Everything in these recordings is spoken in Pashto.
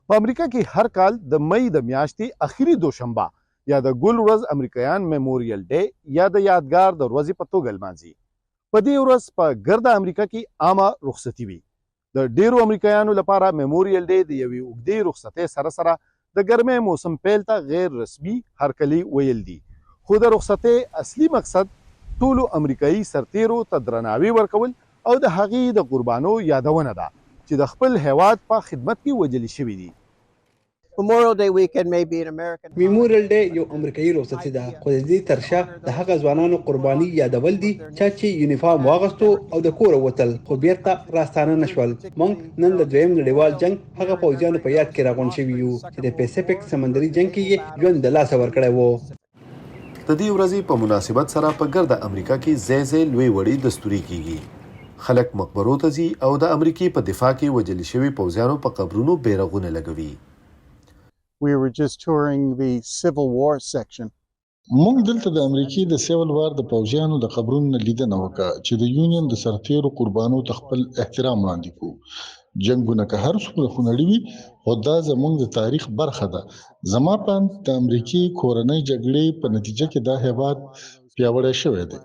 په امریکا کې هر کال د مۍ د میاشتې اخري دوشنبه یا د ګل ورځ امریکایان میموریل ډې یا د یادګار د ورځې په توګه لمانځي. په دې ورځ په ګرده امریکا کې عامه رخصتي وي. د ډېرو امریکایانو لپاره میموریل ډې د یوې اوږدې رخصتۍ سره سره د ګرمۍ موسم پیل ته غیر رسمي هرکلی ویل دي، خو د رخصتۍ اصلي مقصد ټولو امریکايي سرتېرو ته درناوی ورکول او د هغوی د قربانو یادونه ده چې د خپل هېواد په خدمت کې وژل شوي دي. میموریل ډې یو امریکايي رخصتي ده، خو د دې تر شا د هغه ځوانانو قرباني یادول دي چا چې یونیفارم واغوستو او د کوره ووتل، خو بیرته راستانه نه شول. موږ نن د دویم نړیوال جنګ هغه پوځیانو په یاد کې راغونډ شوي یو چې د پیسیفیک سمندري جنګ کې یې ژوند د لاسه ورکړی و. د دې ورځې په مناسبت سره په ګرده امریکا کې ځای ځای لوی وړې دستورې کیږي. خلک مقبرو ته ځي او د امریکې په دفاع کې وژل شوي پوځیانو په قبرونو بیرغونه لګوي. We were just touring the Civil War section. موږ دلته د امریکې د سیول وار د پوځیانو د قبرونو نه لیدنه وکړه چې د یونین د سرتیرو قربانو ته خپل احترام وړاندې کړو. جنګونه که هر څومره خونړي وي خو دا زموږ د تاریخ برخه ده. زما په اند د امریکې کورنۍ جګړې په نتیجه کې دا هیواد پیاوړی شوی دی.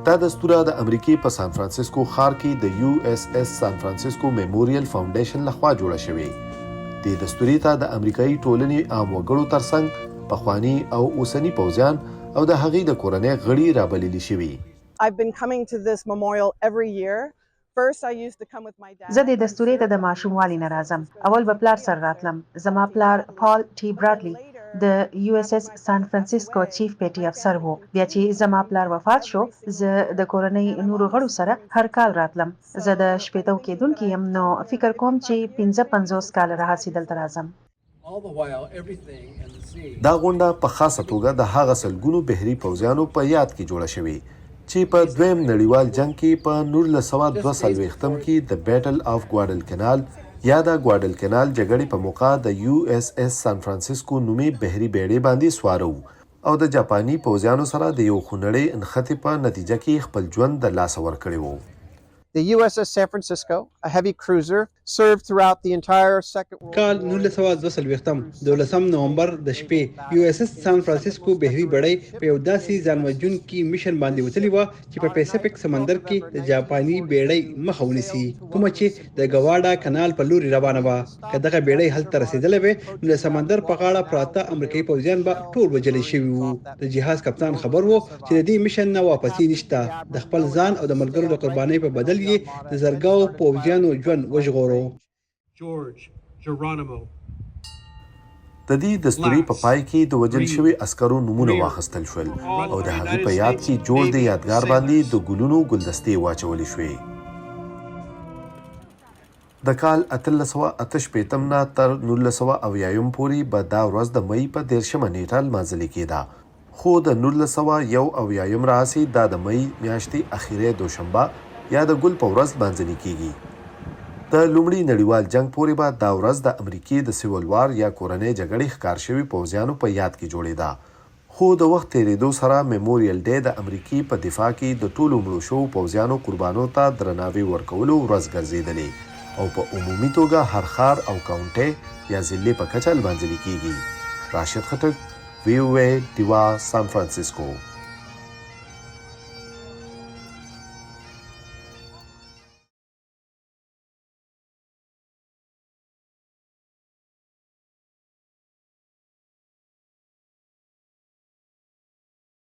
دا دستوره د امریکې په سان فرانسیسکو ښار کې د یو ایس ایس سان فرانسیسکو میموریل فاونډیشن لخوا جوړه شوې. دې دستورې ته د امریکایي ټولنې عام وګړو ترڅنګ پخواني او اوسني پوځیان او د هغوی د کورنۍ غړي رابللي شوي. I've been coming to this memorial every year. زه دې دستورې ته د ماشوموالي نه راځم. اول به پلار سره راتلم. زما پلار پال ټي براډلي د یو ایس ایس سان فرانسیسکو چیف پیټي افسر وو. بیا چې زما پلار وفات شو، زه د کورنۍ نورو غړو سره هر کال راتلم. زه د شپېتو کېدونکې یم، نو فکر کوم چې 55 کاله راهسې دلته راځم. دا غونډه په خاصه توګه د هغه سلګونو بحري پوځیانو په یاد کې جوړه شوې چې په دویم نړیوال جنګ کې په 1942 کې د بیټل آف ګواډلکنال یا د ګواډلکنال جګړې په موقع د یو ایس ایس سان فرانسیسکو نومې بحري بیړۍ باندې سواره وو او د جاپاني پوځیانو سره د یو خونړۍ نښتې په نتیجه کې خپل ژوند د لاسه ورکړی وو. The USS San Francisco, a heavy cruiser, served throughout the entire Second World کال 1942 د دولسم نومبر د شپې یو ایس ایس سان فرانسیسکو بحري بېړۍ په یو داسې ځان وژونکي مشن باندې وتلې وه چې په پیسیفیک سمندر کې د جاپاني بېړۍ مخه ونیسي کومه چې د ګواډا کنال په لوري روانه وه. که دغه بېړۍ هلته رسېدلې وی نو د سمندر په غاړه پراته امریکایي پوځیان به ټول وژل شوي وو. د جهاز کپتان خبر وو چې د دې مشن نه واپسي نشته، د خپل ځان او د ملګرو د قربانۍ په بدل یې د زرګاو پوځیانو ژوند وژغورو. د دې دستورې په پای کې د وژل شوي عسکرو نومونه واخستل شول او د هغوی په یاد کې جوړ دې یادګار باندې د ګلونو ګلدستې واچول شوې. د کال 1868 نه تر 1970 پورې به دا ورځ د مۍ په دېرشمه نېټه لمانځلې کېده، خو د 1971 راهسې دا د مۍ میاشتې اخیری دوشنبه یا د ګل په ورځ لمانځلې کېږي. د لومړي نړیوال جنګ پورې به دا ورځ د امریکې د سیول وار یا کورنۍ جګړې ښکار شوي پوځیانو په یاد کې جوړېده، خو د وخت تېرېدو سره میموریل ډې د امریکې په دفاع کې د ټولو مړو شوو پوځیانو قربانو ته درناوی ورکولو ورځ ګرځېدلې او په عمومي توګه هر ښار او کاونټۍ یا ضلعې په کچه لمانځلې کېږي. راشد خټک، وي او اې، ډیوه، سان فرانسیسکو.